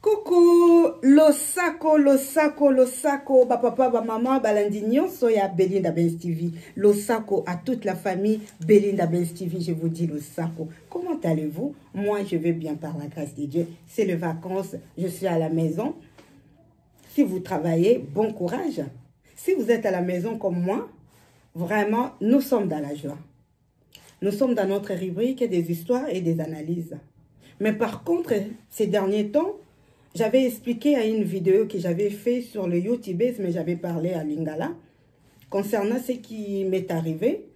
Coucou, losako, losako, losako, ba papa, ba maman, balandi nyonso ya Belinda Benz TV. Losako à toute la famille Belinda Benz TV, je vous dis losako. Comment allez-vous? Moi, je vais bien par la grâce de Dieu. C'est les vacances, je suis à la maison. Si vous travaillez, bon courage. Si vous êtes à la maison comme moi, vraiment, nous sommes dans la joie. Nous sommes dans notre rubrique des histoires et des analyses. Mais par contre, ces derniers temps, j'avais expliqué à une vidéo que j'avais fait sur le YouTube, mais j'avais parlé à Lingala, concernant ce qui m'est arrivé.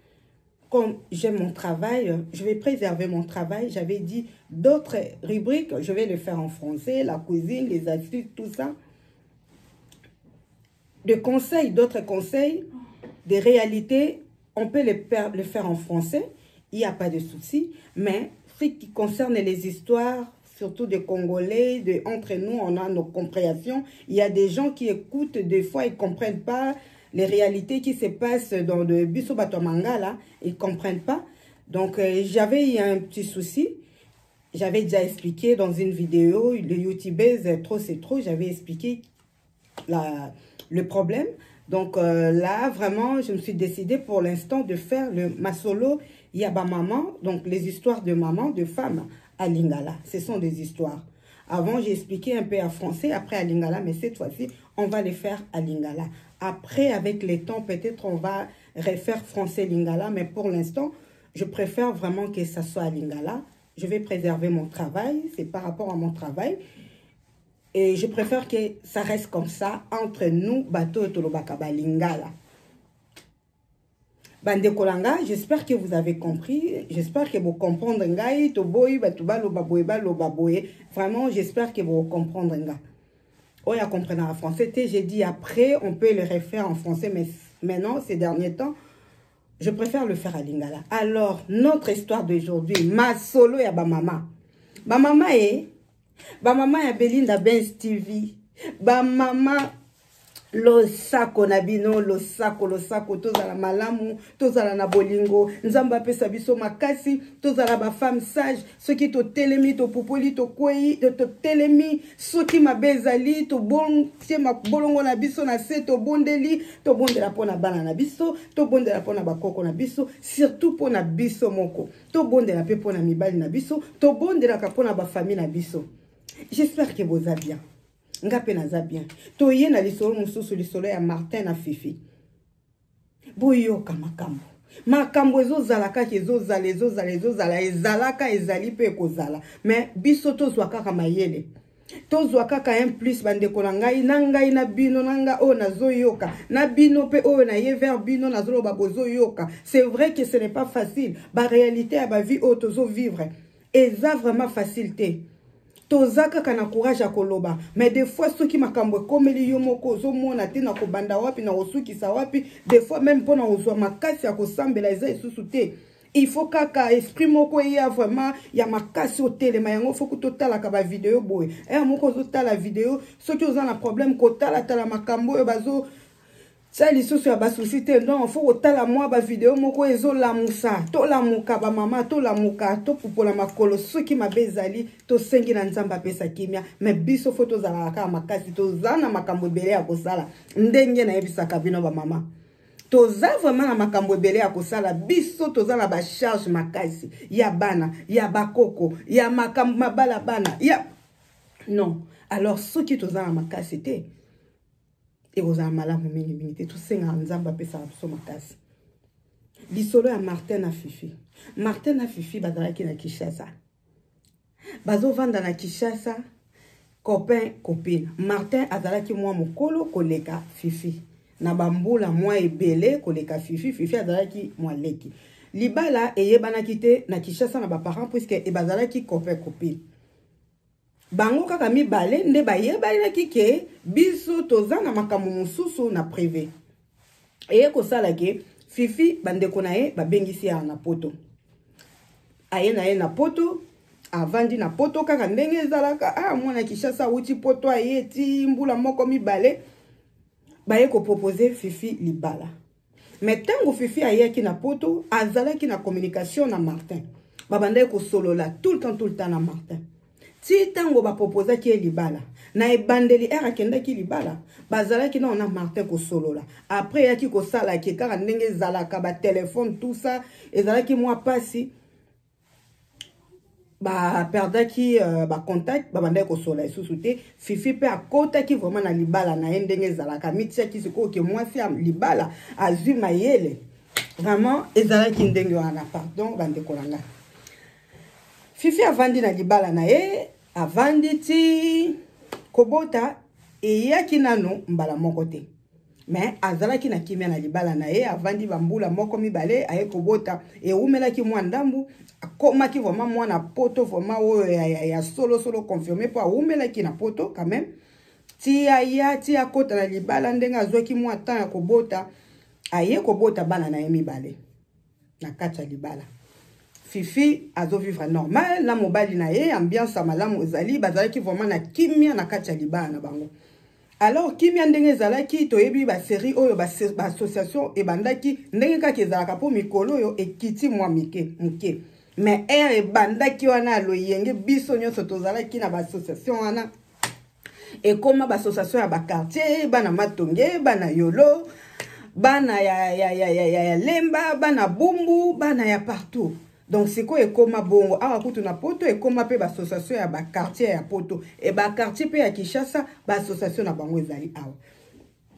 Comme j'aime mon travail, je vais préserver mon travail. J'avais dit d'autres rubriques, je vais le faire en français, la cuisine, les astuces, tout ça. Des conseils, d'autres conseils, des réalités, on peut le faire en français, il n'y a pas de souci. Mais ce qui concerne les histoires, surtout des Congolais, de, entre nous, on a nos compréhensions. Il y a des gens qui écoutent, des fois, ils ne comprennent pas les réalités qui se passent dans le biso bato mangala, ils ne comprennent pas. Donc, j'avais eu un petit souci. J'avais déjà expliqué dans une vidéo, le YouTubeuse, trop c'est trop, j'avais expliqué le problème. Donc là, vraiment, je me suis décidée pour l'instant de faire le masolo ya ba maman, donc les histoires de maman, de femmes à Lingala. Ce sont des histoires. Avant, j'ai expliqué un peu en français, après à Lingala, mais cette fois-ci, on va les faire à Lingala. Après, avec le temps, peut-être on va refaire français Lingala, mais pour l'instant, je préfère vraiment que ça soit à Lingala. Je vais préserver mon travail, c'est par rapport à mon travail. Et je préfère que ça reste comme ça, entre nous, bato tolobaka ba Lingala. Bandeko na nga, j'espère que vous avez compris. J'espère que vous comprenez ngai, toboyi, bato baloba boye, baloba boye. Vraiment, j'espère que vous comprenez nga. Oyo comprendre en français, j'ai dit après, on peut le refaire en français, mais maintenant, ces derniers temps, je préfère le faire à Lingala. Alors, notre histoire d'aujourd'hui, masolo ya ba mama. Ba mama e, ba mama ya Belinda Benz TV. Ba mama losako na bino, losako, losako, tozala malamu, tozala na bolingo, Nzambe apesa biso makasi, tozala ba femme sage, soki totelemi, topupoli, tokwei, totelemi, soki mabe ezali, tobotie bolongo na biso na se, tobondeli, tobondela mpona bana na biso, tobondela mpona bakoko na biso, surtout mpona biso moko, tobondela mpe mpona mibali na biso, tobondelaka mpona bafamille na biso. J'espère que boza bien. Nga mpe naza bien. Toye na lisolo mosusu, lisolo ya Martin na Fifi. Boyoka makambo. Makambo ezozala kaka, ezozala, ezozala, ezozala, ezalaka, ezali mpe ekozala. Mais biso tozwa kaka mayele. Tozwa kaka un plus, bandeko na ngai, na ngai na bino, na nga oyo nazoyoka, na bino mpe oyo na ye vers bino nazoloba bozoyoka. C'est vrai que ce n'est pas facile. Ba réalité ya ba vie oyo tozovivre, eza vraiment facile te. Toza kaka na courage ya koloba, mais des fois soki makambo ekomeli yo moko ozomona te na kobanda wapi, na kosukisa wapi, des fois même mpona kozwa makasi ya kosambela eza lisusu te. Il faut kaka esprit moko eya vraiment ya makasi otelema yango. Faut totalaka ba vidéo boye. Eya moko ozotala vidéo, soki oza na problème kotalatala makambo oyo bazo tia lisusu ya basusi te. Non, faut kotala mwa bavideo moko ezolamusa. Tolamuka bamama, tolamuka, topupola makolo. Soki mabe ezali, tosengi na Nzambe apesa kimia. Mais biso faut tozalaka kaka makasi. Toza na makambo ebele ya kosala. Ndenge nayebisaka bino bamama, toza vraiment na makambo ebele ya kosala. Biso toza na bacharge makasi ya bana, ya bakoko, ya makambo mabala bana ya non. Alors soki toza na makasi te, ekozala malamu mingimingi te. Tosengaka Nzambe apesaka biso makasi. Lisolo ya Martin na Fifi. Martin na Fifi bazalaki na Kinshasa, bazovanda na Kinshasa, copain copine. Martin azalaki mwa mokolo koleka Fifi na bambula mwa ebele koleka Fifi. Fifi azalaki mwa leki. Libala eyebanaki te na Kinshasa na baparent, puisque bazalaki copain copine. Bango kaka mibale nde bayebanaki ke biso toza na makambo mosusu na privé. Eye kosala ke Fifi, bandeko na ye babengisi ya na Poto. Aye na ye na Poto, avandi na Poto kaka ndenge ezalaka. Ah, mwana Kinshasa awuti Poto, aye ti mbula moko mibale, baye kopropose Fifi libala. Mais ntango Fifi ayaki na Poto, azalaki na communication na Martin. Babandaki kosolola tout le temps, tout le temps na Martin. Ti ntango bapropozaki ye libala, na ebandeli ere akendaki libala, bazalaki nao na Martin kosolola. Après eyaki kosala ke kaka ndenge ezalaka batelefone tout ça, ezalaki mwa mpasi, baperdaki bacontact, babandaki kosolola lisusu te. Fifi mpe akotaki vraiment na libala na ye ndenge ezalaka, amitiaki sikoyo ke mwasi ya libala azwi mayele. Vraiment ezalaki ndenge wana. Pardon bandeko na ngai, Fifi avandi na libala na ye, avandi ti kobota eyaki nano mbala moko te, me azalaki na kimia na libala na ye. Avandi bambula moko mibale, aye kobota, ewumelaki mwa ndambu, akomaki vraiment mwana poto vraiment oyo ya solo solo confirme, mpo awumelaki na poto quand même. Ti aya ti akota na libala, ndenge azwaki mwa temps ya kobota, aye kobota bana na ye mibale na kati ya libala. Fifi azovivre normal na mobali na ye, ambiance ya malamu ezali, bazalaki vraiment na kimia na kati ya libala na bango. Alors kimia ndenge ezalaki, toyebi baserie oyo baassociation ebandaki ndenge kaka ezalaka, mpo mikolo oyo ekiti mwa mike moke, mais aire ebandaki wana ya loyenge, biso nyonso tozalaki na baassociation wana. Ekoma baassociation ya baquartier, bana Matonge, bana Yolo, bana ya Lemba, bana Bumbu, bana ya partout. Donc sikoyo ekoma bongo awa kutu na poto, ekoma mpe baassociation ya baquartier ya poto e baquartier mpe ya Kinshasa, baassociation na bango ezali awa.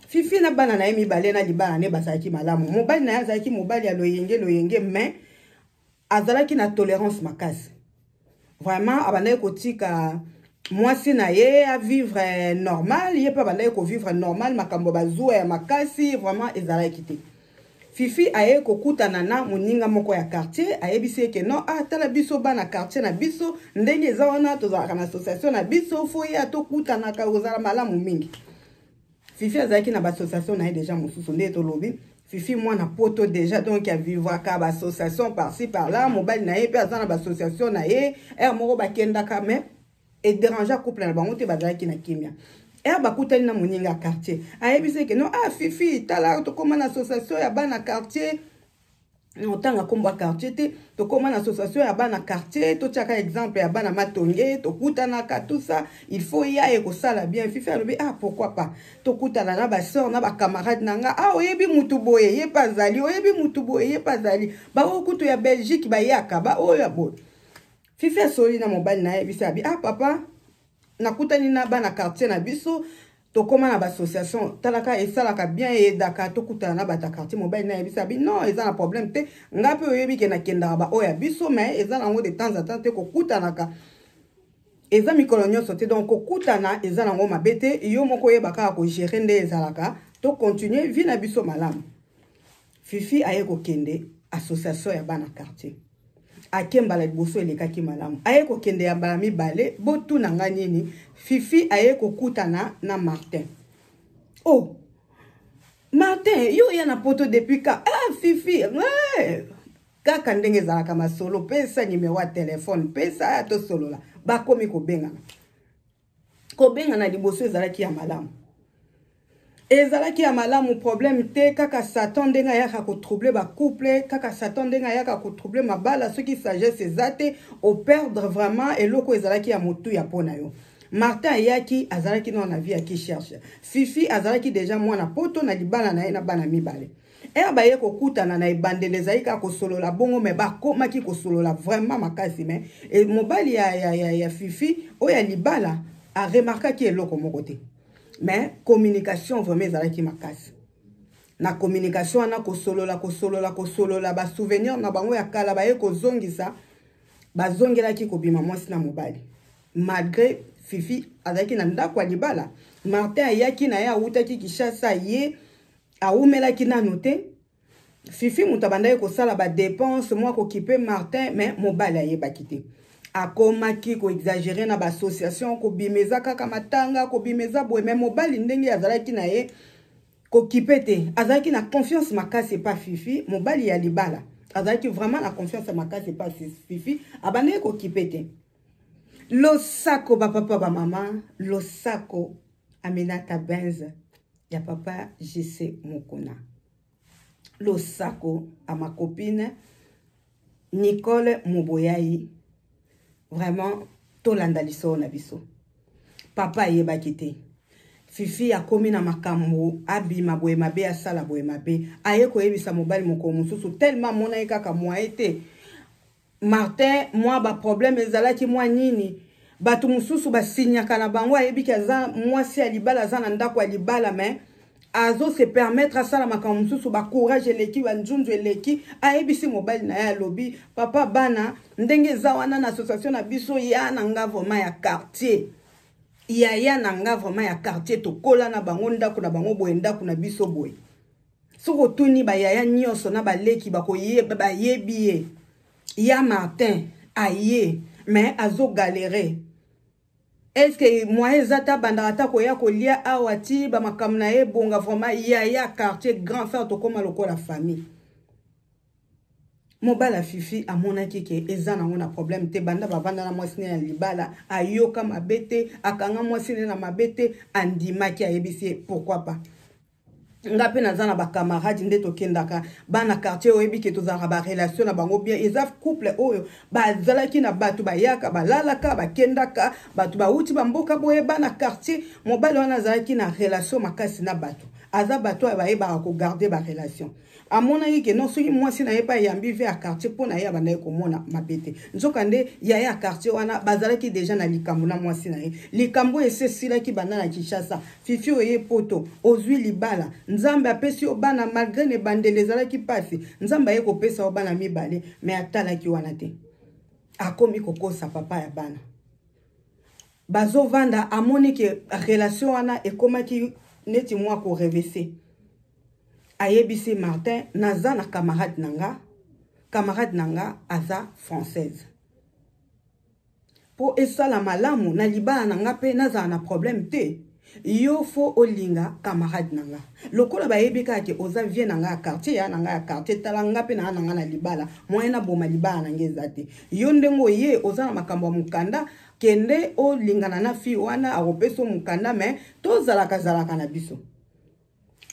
Fifi na bana na ye mibale na libala ne bazalaki malamu. Mobali na ye azalaki mobali ya loyenge loyenge, mais azalaki na tolérance makasi. Vraiment abandaki kotika mwasi na ye avivre normal, ye mpe abandaki kovivre normal. Makambo bazuwa ya makasi vraiment ezalaki te. Fifi aye kokutana na moninga moko ya quartier, ayebisi ye ke non, ah, tala biso bana quartier na biso ndenge eza wana, tozalaka na association na biso, fo ye atokutanaka, kozala malamu mingi. Fifi azalaki na baassociation na ye déjà mosusu. Nde tolobi Fifi mwana poto déjà, donc avivaka baassociation par-ci par-là. Mobali na ye mpe aza na baassociation na ye, ere moko bakendaka, mais edérange couple na bango te, bazalaki na kimia. Ere bakutani na moninga ya quartier, ayebisi ke non, ah Fifi, tala, tokóma na association ya bana quartier. Otanga nkombo ya quartier te, tokóma na association ya bana quartier, totiaka exemple ya bana Matonge, tokutanaka tout ça, il faut ya ye kosala bien. Fifi alobi: ah, pourquoi pas, tokutana na basœur na bacamarade na nga. Ah, oyebi mutu boye, ye mpe azali, oyebi mutu boye, ye mpe azali, baoyo kutu ya Belgique bayaka, baoyo ya boye. Fifi asoli na mobali na ye, biso abi: ah papa, nakutani na bana quartier na biso, tokóma na baassociation, talaka esalaka bien, eyedaka tokutana na bato ya quartier. Mobali na yebisa abi: non, eza na problème te, nga mpe oyebi ke nakendaka baoyo ya biso, mais eza nango de temps en temps te, kokutanaka eza mikolo nyonso te, donc kokutana eza nango mabe te, yo moko oyeba kaka kogérer nde ezalaka, tocontinue vie na biso malamu. Fifi aye kokende association ya bana quartier, ake mbala liboso, elekaki malamu. Aye kokende ya mbala mibale, botuna nga nini? Fifi aye kokutana na Martin. Oh Martin, yo oya na poto depuis ka? Ah Fifi, hey! Kaka ndenge ezalaka masolo, pesa nimero ya telefone, pesa aya tosolola. Bakomi kobengana. Kobengana liboso ezalaki ya malamu, ezalaki ya malamu, problème te. Kaka Satan ndenge ayaka kotroubler bacouple, kaka Satan ndenge ayaka kotroubler mabala, soki sagesse eza te, operdre vraiment eloko ezalaki ya motuya mpo na yo. Martin ayaki, azalaki nano na vie ya kicherche. Fifi azalaki déjà mwana poto na libala na ye na bana mibale. Ere baye kokutana na ebandeli, ezali kaka kosolola bongo, me bakomaki kosolola vraiment makasi. Me mobali ya Fifi oyo ya libala aremarkaki eloko moko te, mais communication vraiment ezalaki makasi. Na communication wana, kosolola, kosolola, kosolola, basouvenir na bango ya kala baye kozongisa, bazongelaki kobima mwasi na mobali, malgré Fifi azalaki na ndako ya libala. Martin ayaki na ye, awutaki Kinshasa, ye awumelaki nano te. Fifi moto abandaki kosala badepense mwa kokipe Martin, mais mobali ayebaki te. Akomaki koexagérer na baassociation, kobima eza kaka matanga, kobima eza boye, mais mobali ndenge azalaki na ye kokipe te, azalaki na confiance makasi epa Fifi. Mobali ya libala azalaki vraiment na confiance makasi epa Fifi, abandaki kokipe te. Losako bapapa, bamama, losako Aminata Benz ya papa JC Mokuna, losako à ma copine Nicole Moboyai, vraiment. Tolanda lisolo na biso. Papa ayebaki te. Fifi akomi na makambo, abima boye mabe, asala boye mabe. Aye koyebisa mobali mokolo mosusu, tellement amonaki kaka moyen te. Martin, mwa ba problème ezalaki mwa nini, bato mosusu basignaka na bango, ayebi ke aza mwasi ya libala, aza na ndako ya libala, mais azo se permettre asala makambo mosusu, ba courage eleki, ba nzunzu eleki. Ayebisi mobali na ye, alobi: "Papa, bana ndenge eza wana na association na biso, ya na nga vraiment ya quartier, yaya na nga vraiment ya quartier, tokola na bango, ndako na bango boye, ndako na biso boye. Soki otuni bayaya nyonso na baleki, bakoyeba, bayebi ye. Ya Martin aye, mais azogalérer. Est-ce moyen eza te abandaka ata koya kolia awa ti bamakambo na ye ebonga? Vraiment, yaya quartier, grand frère, tokóma lokola famille." Mobali ya Fifi amonaki ke eza nango na problème te. Banda bavanda na mwasi ne ya libala, ayoka mabe te, akanga mwasi ne na mabe te, andimaki. Ayebisi ye: "Pourquoi pas? Nga mpe naza na bacamarade nde tokendaka, bana quartier, oyebi ke tozalaka barelation na bango bien." Eza couple oyo bazalaki na bato bayaka, balalaka, bakendaka, bato bauti bamboka boye, bana quartier. Mobali wana azalaki na relation makasi na bato, aza bato oyo bayebaka kogarder barelation. Amonaki ke non, soki mwasi na ye mpe ayambi vieux ya quartier, mpo na ye abandaki komona mabe te. Nzoka nde yaya ya quartier wana bazalaki déjà na likambo na mwasi na ye. Likambo oyo esi esilaki banda na Kinshasa. Fifi, oye Poto, ozwi libala, Nzambe apesi yo bana. Malgré na ebandeli ezalaki mpasi, Nzambe aye kopesa yo bana mibale, mais atalaki wana te, akomi kokosa papa ya bana. Bazovanda, amoni ke relation wana ekomaki neti mwa korêvasser. Ayebisi Martin: "Naza na camarade na nga, camarade na nga aza Française. Mpo esala malamu na libala na nga mpe nazala na problème te, yo faut olinga camarade na nga. Lokola bayebi kaka ke oza vieux na nga ya quartier, ya na nga ya quartier, tala nga mpe na nga na libala, moyen naboma libala na nga eza te. Yo ndenge oye, oza na makambo ya mokanda, kende olingana na fille wana, akopesa mokanda, mais tozalaka zalaka na biso."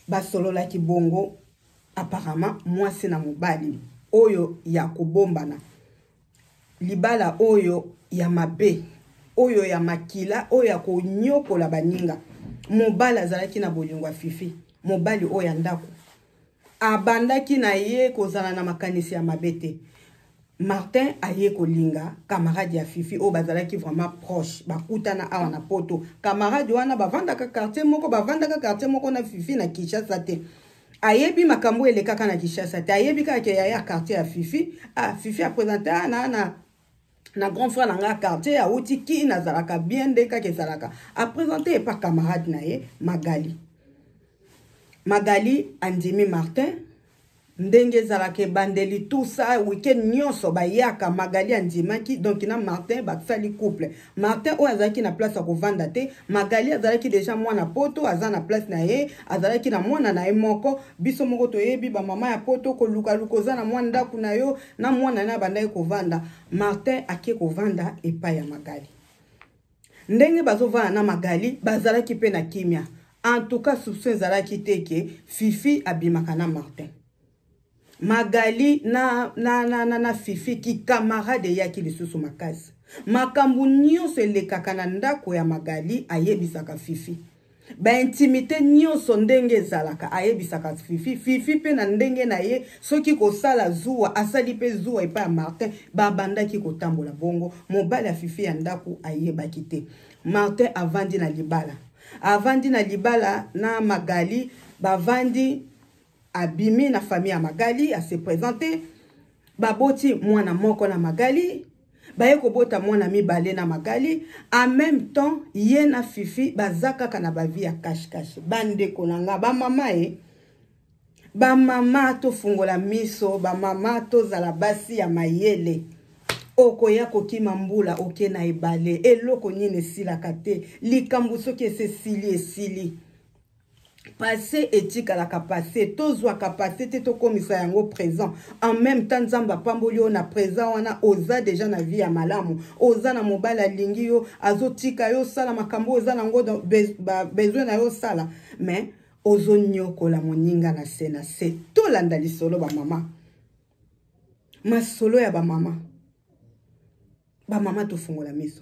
Basololaki bongo. Apparemment mwasi na mobali oyo ya kobombana libala, oyo ya mabe, oyo ya makila, oyo ya konyokola baninga. Mobali azalaki na bolingo ya Fifi. Mobali oyo ya ndako abandaki na ye kozala na makanisi ya mabe te. Martin aye kolinga camarade ya Fifi oyo bazalaki vraiment proche, bakutana awa na Poto. Camarade wana bavandaka quartier moko, bavandaka quartier moko na Fifi na Kinshasa te. Ayebi makambo elekaka na Kinshasa te, ayebi kaka ke yaya quartier ya Fifi. Ah, Fifi aprésenter: "Ah, na grand frère na nga quartier, awuti ki, nazalaka bien." Nde kaka ezalaka, aprésenter epa camarade na ye Magali. Magali andimi Martin. Ndenge ezalaka ebandeli, tout ça, weekend nyonso bayaka. Magali andimaki, donc na Martin basali couple. Martin oyo azalaki na place ya kovanda te, Magali azalaki déjà mwana Poto, aza na place na ye, azalaki na mwana na ye moko. Biso moko toyebi bamama ya Poto, kolukaluka, oza na mwa ndako na yo na mwana na ye, abandaki kovanda. Martin ake kovanda epai ya Magali. Ndenge bazovanda na Magali, bazalaki mpe na kimia. En tout cas, soupçon ezalaki te ke Fifi abimaka na Martin. Magali na Fifi, kikamarade eyaki lisusu makasi. Makambo nyonso elekaka na ndako ya Magali, ayebisaka Fifi. Baintimité nyonso ndenge ezalaka, ayebisaka Fifi. Fifi mpe na ndenge na ye, soki kosala zuwa, asali mpe zuwa epai ya Martin. Babandaki kotambola bongo. Mobali ya Fifi ya ndako ayebaki te. Martin avandi na libala, avandi na libala na Magali, bavandi. Abimi na famille ya Magali, ase présenter, baboti mwana moko na Magali, baye kobota mwana mibale na Magali. En même temps, ye na Fifi baza kaka na bavie ya cache-cache. Bandeko na nga bamama, e bamama, tofungola miso. Bamama, tozala basi ya mayele. Okoya kokima mbula, oke na ebale, eloko nini esilaka te. Likambo soki esesili, esili. Passé etikalaka passé. Tozwaka passé te, tokomisa yango présent. En même temps, Nzambe apamboli yo na présent wana, oza déjà na vie ya malamu, oza na mobali alingi yo, azotika yo osala makambo oza nango besoin na yo osala, mais ozonyokola moninga na se na se. Tolanda lisolo bamama, masolo ya bamama. Bamama, tofungola miso.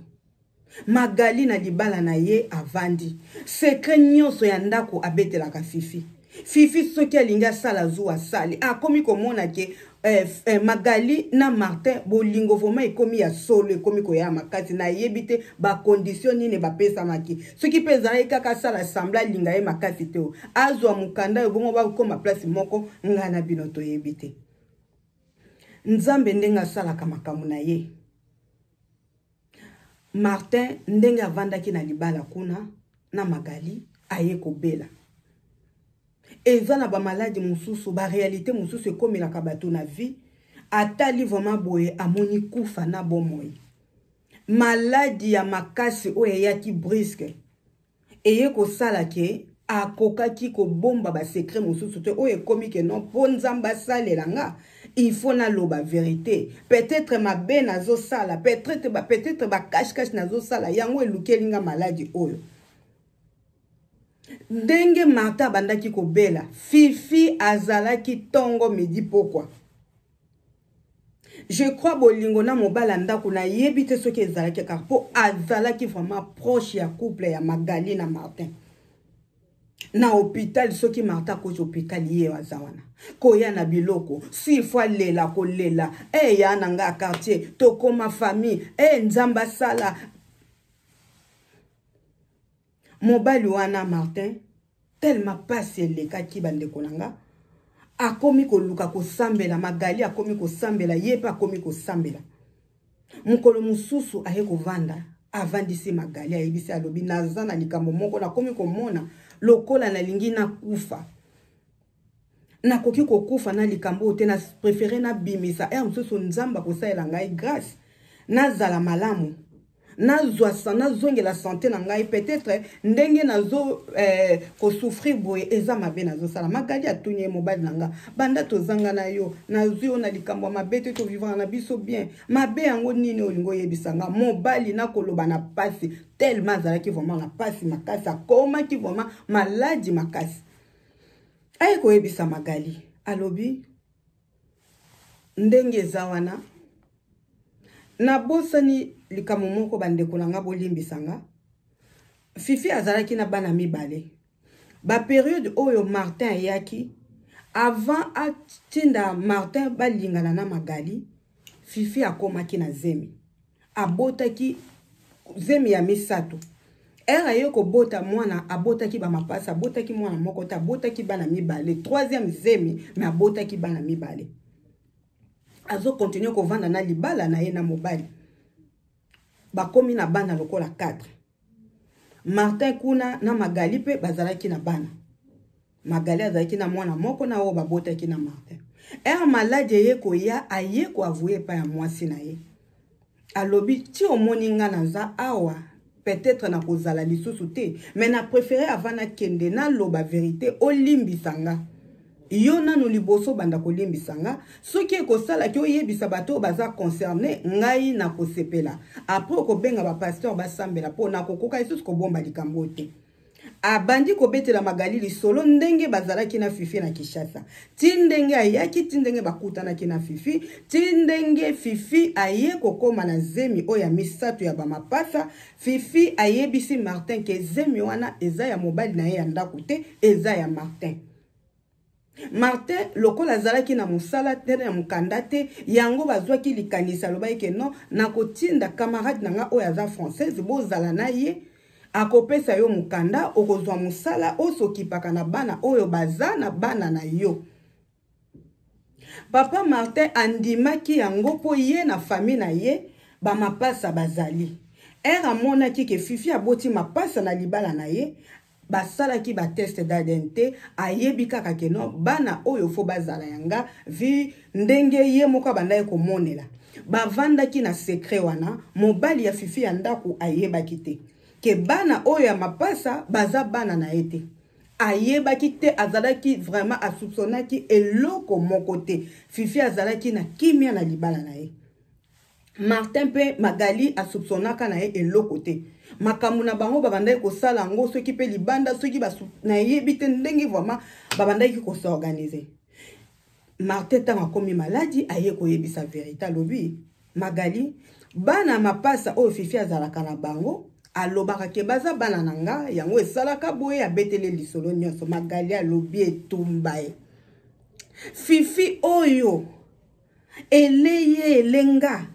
Magali na libala na ye avandi. Secret nyonso ya ndako abetelaka Fifi. Fifi soki alingi asala zuwa asali. Akomi komona ke eh, eh, Magali na Martin bolingo vraiment ekomi ya solo, ekomi koya makasi. Nayebi te ba condition nini bapesamaki. Soki mpe ezalaki kaka asala semblant alinga ye makasi te, azwa mokanda oyo bongo bakoma place moko, ngai na bino toyebi te. Nzambe ndenge asalaka makambo na ye. Martin ndenge avandaki na libala kuna na Magali aye kobela. Eza na ba maladi mosusu, ba realite mosusu ekomelaka bato na vie. Atali vraiment boye amoni kufa na bomoi. Maladi ya makasi oyo eyaki brusque eye kosala ke akokaki kobomba ba secret mosusu te oyo ekomi ke non mpo Nzambe asalela nga il faut naloba verite, peut-être mabe nazosala, peut-être ba, peut-être ba cache-cache nazosala yango elukeli nga maladi oyo. Ndenge Martha abandaki kobela, Fifi azalaki tongo midi pokwa. Je crois bolingo na mobali ya ndako nayebi te soki ezalaki kaka mpo azalaki vraiment proche ya couple ya Magali na Martin. Na hôpital soki Martin akoti hôpital ye aza wana koya na biloko, s'il faut alela kolela, eh ya na nga quartier tokoma famille, eh Nzambe asala. Mobali wana Martin tellement pasi elekaki bandeko na nga, akomi koluka kosambela. Magali akomi kosambela, ye mpe akomi kosambela. Mokolo mosusu aye kovanda, avandisi Magali, ayebisi, alobi naza na likambo moko nakomi komona lokola nalingi nakufa, nakoki kokufa na likambo oyo te, na préféré nabimisa heure mosusu Nzambe akosalela ngai grâce, nazala malamu, nazwa nazongela santé na ngai. Peut-être ndenge nazo kosouffrir boye eza mabe nazosala. Magali atuni ye: mobali na nga, banda tozanga na yo, nazwi yo na likambo ya mabe te, tovivaka na biso bien, mabe yango nini olingi oyebisa nga? Mobali nakoloba na pasi, tellement azalaki vraiment na pasi makasi, akomaki vraiment maladi makasi. Aye koyebisa Magali, alobi ndenge eza wana nabosani likambo moko. Bandeko na nga, bolimbisa nga. Fifi azalaki na bana mibale. Baperiode oyo Martin ayaki, avant atinda Martin balingana na Magali, Fifi akomaki na zemi, abotaki zemi ya misato. Ere aye kobota mwana, abotaki bamapasa, abotaki mwana moko te, abotaki bana mibale. Troisième zemi, me abotaki bana mibale. Azokontinue kovanda na libala na ye na mobali, bakomi na bana lokola 4. Martin kuna na Magali mpe bazalaki na bana. Magali azalaki na mwana moko na oyo babotaki na Martin. Ere maladi eye koya, aye koavouer epai ya mwasi na ye, alobi ti omoni nga naza awa, peut-être nakozala lisusu te, mais na préféré avant nakende naloba vérité, olimbisa nga yo nanu liboso banda kolimbisa nga. Soki ekosalaki oyebisa bato oyo baza concerné, ngai nakosepela. Après okobenga bapasteur basambela, mpo nakokoka lisusu kobomba likambo oyo te. Abandi kobetela Magali lisolo ndenge bazalaki na Fifi na Kinshasa, ti ndenge ayaki, ti ndenge bakutanaki na Fifi, ti ndenge Fifi aye kokóma na zemi oyo ya misato ya bamapasa. Fifi ayebisi Martin ke zemi wana eza ya mobali na ye ya ndako te, eza ya Martin. Martin lokola azalaki na mosala te, na mokanda te, yango bazwaki likanisi, alobaki ke non, nakotinda camarade na nga oyo aza française, bozala na ye, akopesa yo mokanda, okozwa mosala, osokipaka na bana oyo baza na bana na yo. Papa Martin andimaki yango mpo ye na famille na ye bamapasa bazali. Ere amonaki ke Fifi aboti mapasa na libala na ye, basalaki batest d'ADN te, ayebi kaka ke non, bana oyo fo bazala yanga vi ndenge ye moko abandaki komonela. Bavandaki na secret wana, mobali ya Fifi ya ndako ayebaki te ke bana oyo ya mapasa baza bana na ye te. Ayebaki te, azalaki vraiment asoupçonnaki eloko moko te. Fifi azalaki na kimia na libala na ye. Martin mpe Magali asoupçonnaka na ye eloko te. Makambo na bango babandaki kosala yango soki mpe libanda, soki nayebi te ndenge vraiment babandaki kos'organiser. Martin ntango akomi maladi, aye koyebisa verité, alobi: Magali, Bana mapasa oyo Fifi azalaka na bango, alobaka ke baza bana na nga, yango esalaka boye, abeteli lisolo nyonso. Magali alobi etumba ye. Fifi oyo eleye elenga.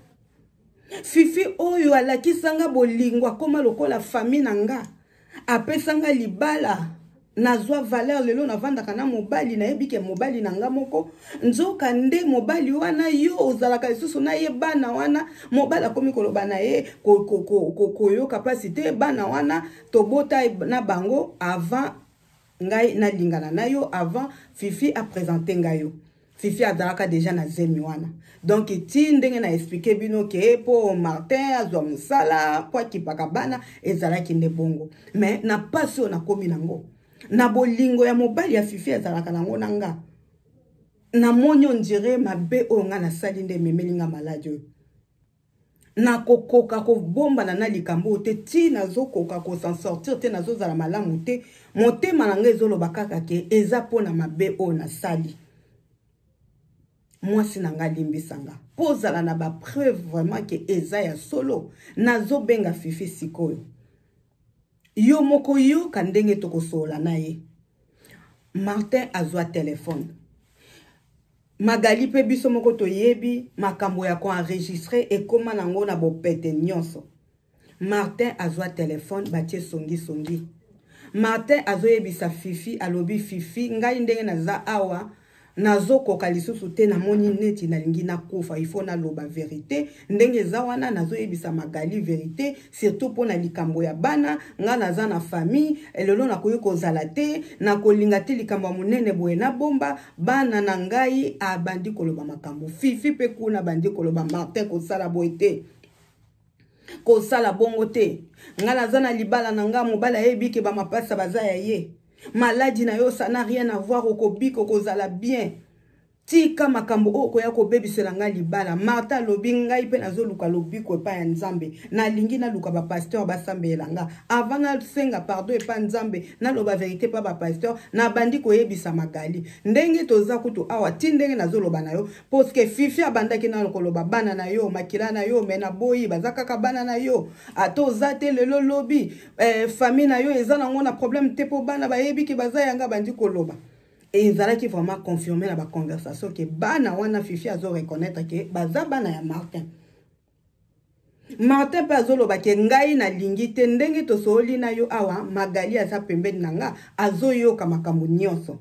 Fifi oyo alakisa nga bolingo, akoma lokola famille na nga, apesa nga libala, nazwa valeur lelo navandaka na mobali, nayebi ke mobali na nga moko, nzoka nde mobali wana yo ozalaka lisusu na ye. Bana wana, mobali akomi koloba na ye koyoka mpasi te. Bana wana tobota na bango avant ngai nalingana na yo, avant Fifi aprésenter ngai yo. Fifi azalaka déjà na zemi wana. Donc ti ndenge na expliquer bino ke mpo Martin azwa mosala mpo akipaka bana, ezalaki nde bongo. Mais na mpasi oyo nakomi nango na bolingo ya mobali ya Fifi azalaka nango na nga, namoni on dirait mabe oyo nga nasali nde ememeli nga maladi oyo. Nakokoka kobombana na likambo oyo te. Ti nazokoka kosan sortir te, nazozala malamu te. Motema na ngai ezoloba kaka ke eza mpona mabe oyo nasali. Mwasi na ngai, limbisa nga mpo ozala na bapreuve vraiment ke eza ya solo. Nazobenga Fifi sikoyo, yo moko yoka ndenge tokosolola na ye. Martin azwa telefone. Magali mpe biso moko toyebi makambo ya koenregistrer ekóma nango na bopete nyonso. Martin azwa telefone, batie songisongi. Martin azoyebisa Fifi, alobi: "Fifi, ngai ndenge naza awa, nazokoka lisusu te, namoni neti nalingi nakufa. Il faut naloba vérité ndenge eza wana. Nazoyebisa Magali vérité, surtout mpona likambo ya bana. Nga naza na famille, lelo nakoki kozala te, nakolinga te likambo ya monene boye nabomba bana na ngai." Abandi koloba makambo. Fifi mpe kuna abandi koloba: "Martin, kosala boye te, kosala bongo te. Nga naza na libala na nga, mobali ayebi ke bamapasa baza ya ye. Maladi na yo, ça n'a rien à voir, okobika, okozala bien. Tika makambo oyo okoya kobebisela ngai libala." Martin alobi: "Ngai mpe nazoluka lobiko epai ya Nzambe, nalingi naluka bapasteur basambela nga. Avant nasenga pardon epai Nzambe, naloba vérité mpa bapasteur." Nabandi koyebisa Magali ndenge toza kutu awa, ti ndenge nazoloba na yo, parce que Fifi abandaki nano koloba: "Bana na yo, makila na yo, me naboyi, baza kaka bana na yo. Ata oza te lelo, lobi, famille na yo eza nango na problème te, mpo bana bayebi ke baza yanga." Bandi koloba, ezalaki vraiment confirmé na baconversation ke bana wana, Fifi azo reconnaître ke baza bana ya Martin. Martin mpe azoloba ke ngai nalingi te. Ndenge tosoli na yo awa, Magali aza pembeni na nga, azoyoka makambo nyonso.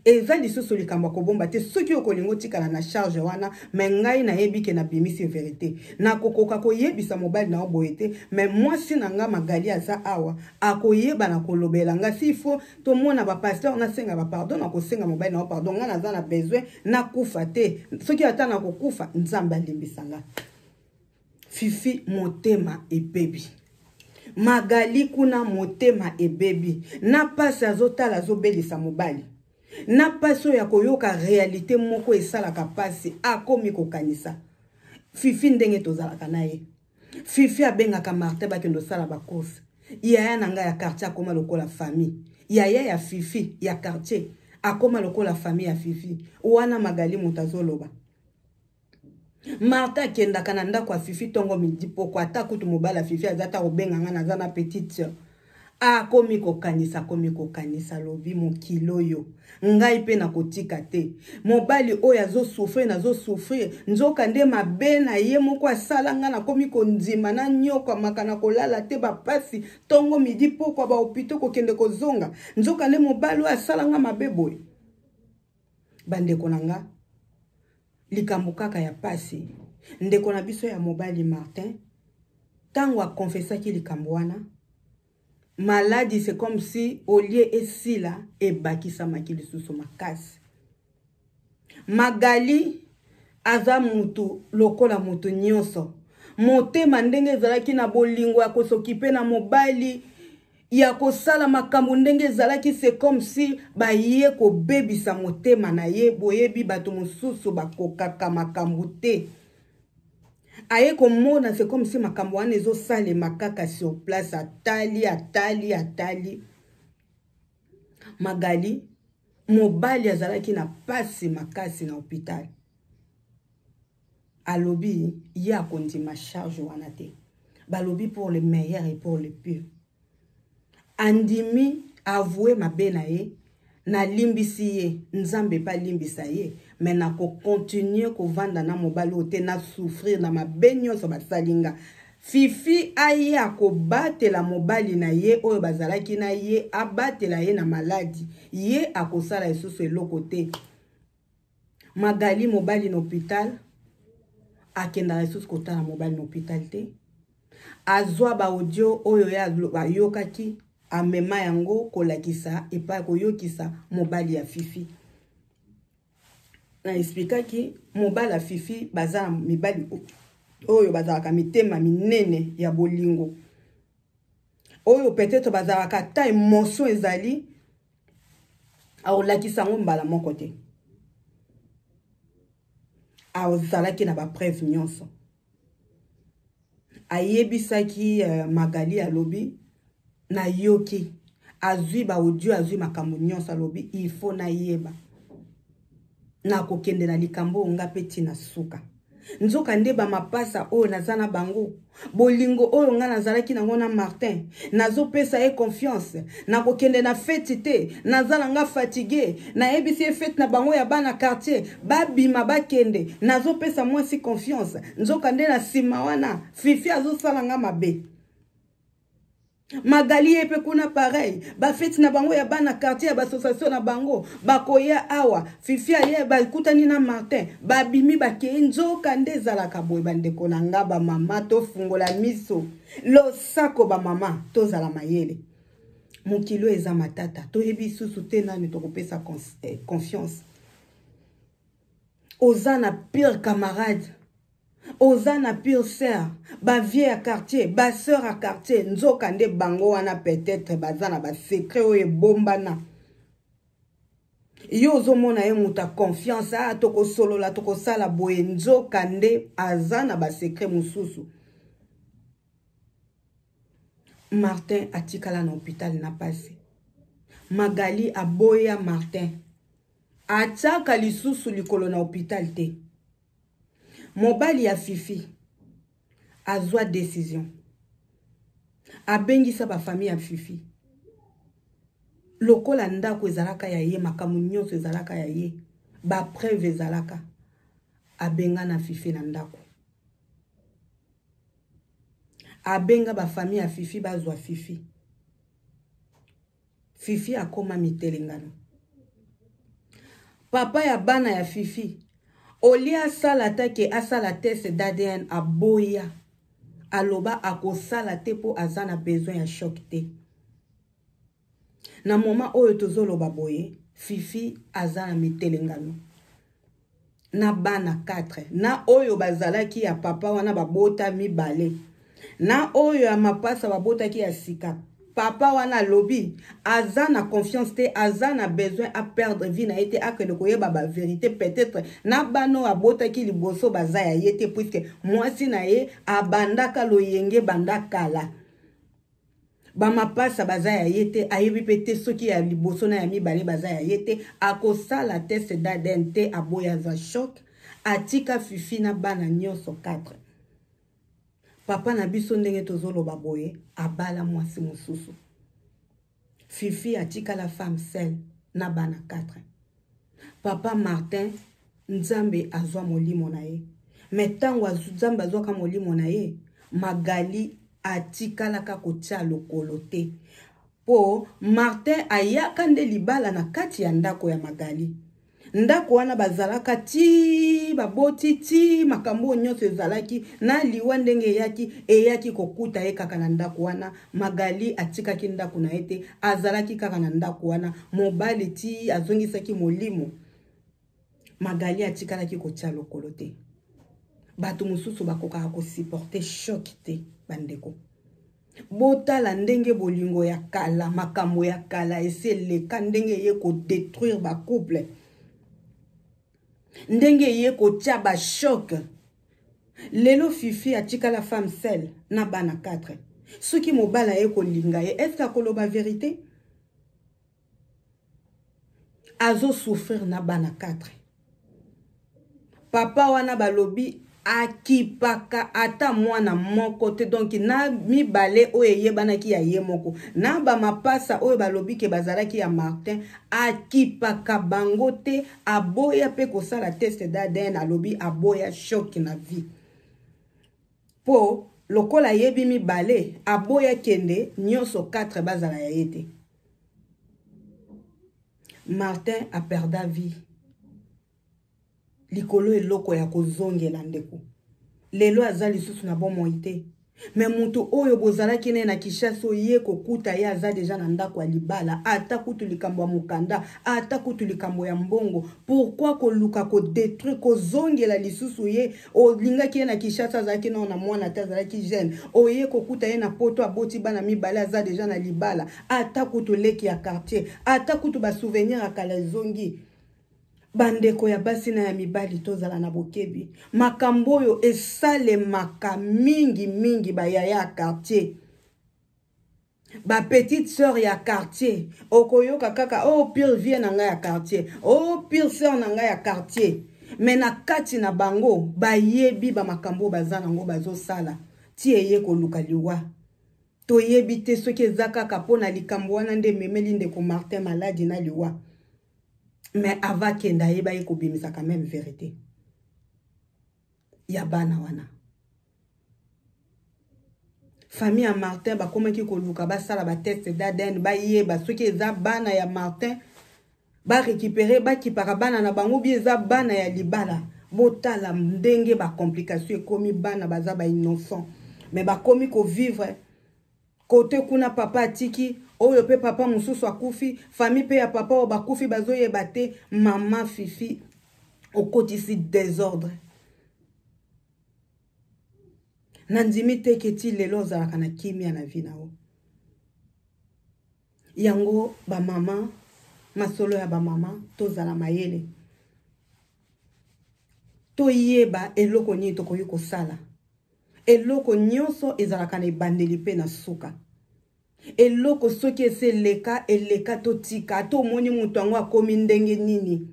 Eza lisusu likambo ya kobomba te. Soki okolinga otikala na charge wana, me ngai nayebi ke nabimisi vérité. Nakokoka koyebisa mobali na yo boye te, me mwasi na nga Magali aza awa, akoyeba na kolobela nga. S'il faut tomona bapasteur, nasenga bapardon, nakosenga mobali na yo pardon. Ngai naza na besoin nakufa te. Soki ata nakokufa, Nzambe alimbisa nga." Fifi motema ebebi, Magali kuna motema ebebi na pasi. Azotala, azobelisa mobali na pasi oyo ya koyoka réalité moko esalaka pasi. Akomi kokanisa Fifi ndenge tozalaka na ye. Fifi abengaka Martin, bakende osala bacourse. Yaya na ngai ya quartier akóma lokola famille. Yaya ya Fifi ya quartier akóma lokola famille ya Fifi wana. Magali moto azoloba. Martin akendaka na ndako ya Fifi ntongo, midi, poko. Ata kutu mobali ya Fifi aza ta kobenga nga, naza na petite sœur. Akomi kokanisa, akomi kokanisa, alobi: "Mokili oyo, ngai mpe nakotika te. Mobali oyo azosouffrir, nazosouffrir, nzoka nde mabe na ye moko asala ngai. Nakomi kondima nanyokwamaka na kolala te, bapasi ntongo, midi, pokwa, bahôpitaux, kokende kozonga. Nzoka nde mobali oyo asala nga mabe boye." Bandeko na nga, likambo kaka ya pasi, ndeko na biso ya mobali Martin, ntango akonfesaki likambo wana, maladi, c'est comme si au lieu esila, ebakisamaki lisusu makasi. Magali aza mutu lokola mutu nyonso. Motema ndenge ezalaki na bolingo ya kosokipe na mobali, ya kosala makambo ndenge ezalaki, c'est comme si baye kobebisa motema na ye. Boyebi, bato mosusu bakokaka makambo te. Aye komona, c'est comme si makambo wana ezosalema kaka sur place. Atali, atali, atali Magali, mobali azalaki na pasi makasi na hôpital. Alobi ye akondima charge wana te. Balobi pour le meilleur et pour le pire. Andimi avoue mabe na ye, nalimbisi ye, Nzambe pe alimbisa ye, mais nako continuer kovanda na mobali oyo te, na souffrir na mabe nyonso basali nga. Fifi aya kobatela mobali na ye oyo bazalaki na ye, abatela ye na maladi, ye akosala lisusu eloko te. Magali mobali na hôpital, akendaka lisusu kotala mobali na hôpital te. Azwa ba audio oyo ye ayokaki, amema yango kolakisa epai koyokisa mobali ya Fifi. Na explikaki mobali ya Fifi baza na mibali oyo bazalaka mitema minene ya bolingo, oyo peut-être bazalaka ata emotion ezali akolakisa yango mbala moko te. Azalaki na ba preuve nyonso. Ayebisaki Magali, alobi nayoki, azwi ba audio, azwi makambo nyonso, alobi il faut nayeba, nakokende na likambo oyo nga pe tina suka. Nzoka nde ba mapasa oyo naza na bango, bolingo oyo nga nazalaki nango na Martin, nazopesa ye confiance, nakokende na feti te, naza na nga fatigue, nayebisi ye fete na bango ya bana quartier, babima bakende, nazopesa mwasi confiance. Nzoka nde na nsima wana Fifi azosala nga mabe. Magali ye pe kuna pareil, ba feti na bango ya bana quartier ya ba association na bango bakoya awa, Fifi aye bakutani na Martin, babimi bakei. Nzoka nde ezalaka boye bandeko na nga ba mama, tofungola miso, losako ba mama, tozala mayele. Mokili oyo eza matata, toyebi susu te nani tokopesa confiance. Oza na pire camarade, oza na pire sœur, ba vieux ya quartier, ba sœur ya quartier, nzoka nde bango wana peut-être baza na ba secret oyo ebombana. Yo ozomona ye moto ya confiance, ah, tokosolola, tokosala boye, nzoka nde aza na ba secret mosusu. Martin atikala na hôpital na pasi. Magali aboya Martin, atiaka lisusu likolo na hôpital te. Mobali ya Fifi azwa décision, abengisa ba famille ya Fifi. Lokola ndako ezalaka ya ye, makambo nyonso ezalaka ya ye, ba preuve ezalaka, abengana Fifi na ndako. Abenga ba famille ya Fifi bazwa Fifi. Fifi akoma mitelengano. Papa ya bana ya Fifi, olie asala ata ke asala test d'A D N, aboya. Aloba akosala te po aza na besoin ya choc te. Na moment oyo tozoloba boye, Fifi aza na mitelengano. Na bana 4, na oyo bazalaki ya papa wana babota mibale, na oyo ya mapasa babotaki ya sika. Papa wana alobi aza na confiance te, aza na besoin a perdre vie na ye te, akende koyeba ba vérité peut-être na bana oyo abotaki liboso baza ya ye te, puisque mwasi na ye abandaka loyenge banda kala. Ba mapasa baza ya ye te, ayebi pe te soki ya liboso na ya mibale baza ya ye te, akosala test d'A D N te, aboya azwa choc, atika Fifi na bana nyonso 4. Papa na biso ndenge tozoloba boye, abala mwasi mosusu. Fifi atikala femme seule na bana 4. Papa Martin, Nzambe azwa molimo na ye. Mais tango Nzambe azwaka molimo na ye, Magali atikalaka kotia lokolo te. Po Martin ayaka nde libala na kati ya ndako ya Magali. Ndako wana bazalaka ti baboti ti makambo oyo nyonso ezalaki na liwa ndenge eyaki, eyaki kokuta ye kaka na ndako wana. Magali atikaki ndako na ye te, azalaki kaka na ndako wana. Mobali ti azongisaki molimo, Magali atikalaki kotia lokolo te. Bato mosusu bakokaka kosupporter choc te, bandeko. Botala ndenge bolingo ya kala, makambo ya kala esi eleka, ndenge eye kodétruire ba couple, ndenge eye kotia ba choc. Lelo Fifi atikala femme seule na bana 4. Soki mobali aye kolinga ye, est-ce que akoloba vérité? Azo souffrir na bana 4. Papa wana balobi Akipaka ata mwana moko te. Donc na mibale oyo eyebanaki ya ye moko na bamapasa oyo balobi ke bazalaki ya Martin, akipaka bango te. Aboya mpe kosala test d'ADN. Alobi aboya choc na vie, mpo lokola ayebi mibale, aboya kende nyonso 4 bazala ya ye te. Martin aperda vie likolo eloko ya kozongela. Ndeko, lelo aza lisusu na bomoi te, me moto oyo bozalaki naye na Kinshasa, oye kokuta ye aza deja na ndako ya libala. Ata kutu likambo ya mokanda, ata kutu likambo ya mbongo, pourquoi koluka kodétruire, kozongela lisusu ye? Olingaki ye na Kinshasa, azalaki nao na mwana te, azalaki jeune. Oye kokuta ye na Poto, aboti bana mibale, aza deja na libala. Ata kutu leki ya quartier, ata kutu basouvenir ya kala ezongi. Bandeko ya basi na ya mibali, tozala na bokebi. Makambo oyo esalemaka mingi mingi, bayaya ya quartier, bapetite sœur ya quartier. Okoyoka kaka: "Oh, pire vie na ngai ya quartier, oh, pire sœur na ngai ya quartier." Me na kati na bango bayebi bamakambo oyo baza nango, bazosala ti eye koluka liwa. Toyebi te soki eza kaka mpo na likambo wana nde ememeli ndeko Martin maladi na liwa. Mais ava akende, ayeba ye kobimisa quand même vérité ya bana wana. Famille ya Martin bakomaki koluka basala batest d'ADN, bayeba soki eza bana ya Martin, barécupérer, bakipaka bana na bango bi eza bana ya libala. Botala ndenge bacomplication ekomi. Bana baza bainnocent, mais bakomi kovivre kote kuna. Papa atiki oyo mpe papa mosusu akufi, famille mpe ya papa oyo bakufi bazoyeba te. Mama Fifi, okotisi désordre. Nandimi te ke ti lelo ozalaka na kimia na vie na yo. Yango bamama, masolo ya bamama, tozala mayele, toyeba eloko nini tokoki kosala. Eloko nyonso ezalaka na ebandeli mpe na suka. Eloko soki esi eleka, eleka, totika. Ata omoni moto yango akomi ndenge nini,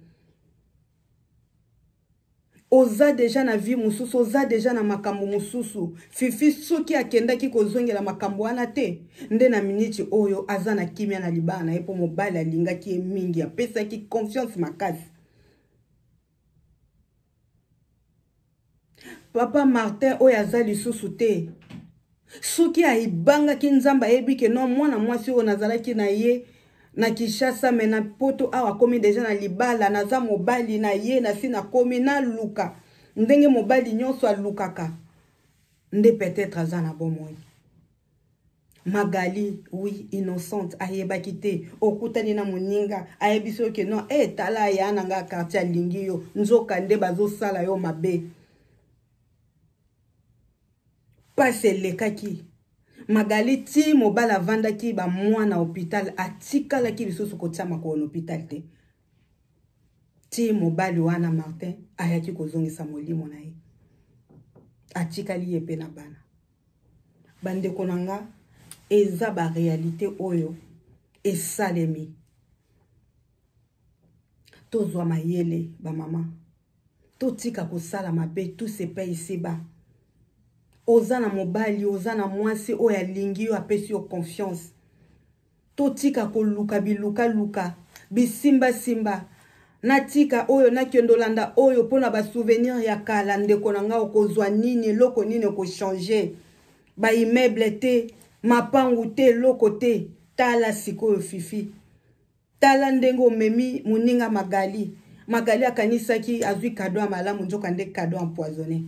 oza deja na vie mosusu, oza deja na makambo mosusu. Fifi soki akendaki kozongela makambo wana te, nde na miniti oyo aza na kimia na libala na ye, mpo mobali alingaki ye mingi, apesaki confiance makasi. Papa Martin oyo aza lisusu te, soki ayibangaki Nzambe, ayebi ke no mwana mwasi oyo nazalaki na ye na Kinshasa, me na Poto awa akomi deja na libala, naza mobali na ye, nasi nakomi naluka ndenge mobali nyonso alukaka, nde peut-être aza na bomoi. Magali, oui, innocente, ayebaki te. Okutani na moninga, ayebisi yo ke non, e tala, ya na nga quartier alingi yo, nzoka nde bazosala yo mabe. Pasi elekaki Magali ti mobali avandaki bamwana hôpital, atikalaki lisusu kotia makolo na hôpital te, ti mobali wana Martin ayaki kozongisa molimo na ye. Atikali ye mpe na bana. Bandeko na nga, eza baréalité oyo esalemi. Tozwa mayele, bamama, totika kosala mabe. Tout se paye ici-bas. Oza na mobali, oza na mwasi oyo alingi yo, apesi yo confiance. Totika koluka bilukaluka, bisimbasimba, natika oyo, nakende olanda oyo mpona basouvenir ya kala. Ndeko na ngai, okozwa nini? Eloko nini okochange? Baimmeuble te, mapangu te, eloko te. Tala sikoyo Fifi, tala ndenge omemi moninga Magali. Magali akanisaki azwi cadeau ya malamu, nzoka nde cadeau empoisonné.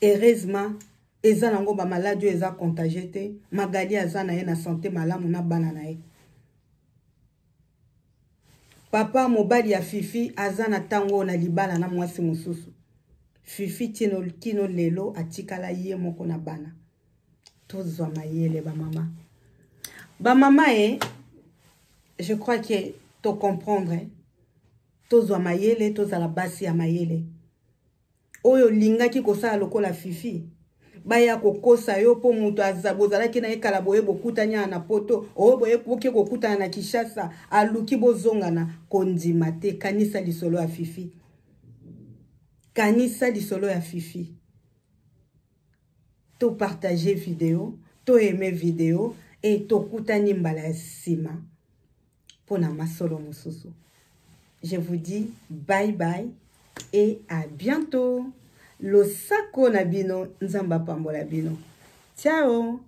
Heureusement eza nango bamaladi oyo eza contagie te. Magali aza na ye na santé malamu na bana na ye. Papa mobali ya Fifi aza na ntango oyo na libala na mwasi mosusu. Fifi tino kino lelo atikala ye moko na bana. Tozwa mayele, bamama, bamama. E je crois que tocomprendre. Tozwa mayele, tozala basi ya mayele. Oyo olingaki kosala lokola Fifi, baya kokosa yo mpo moto bozalaki na ye kala boye, bokutani awa na Poto, oyo boye boke kokutana na Kinshasa, aluki bozongana, kondima te. Kanisa lisolo ya Fifi. Kanisa lisolo ya Fifi. To partager video, to aimer video et tokutani mbala ya nsima mpo na masolo mosusu. Je vous dis bye bye et à bientôt. Losako na bino, Nzambe apambola bino. Ciao.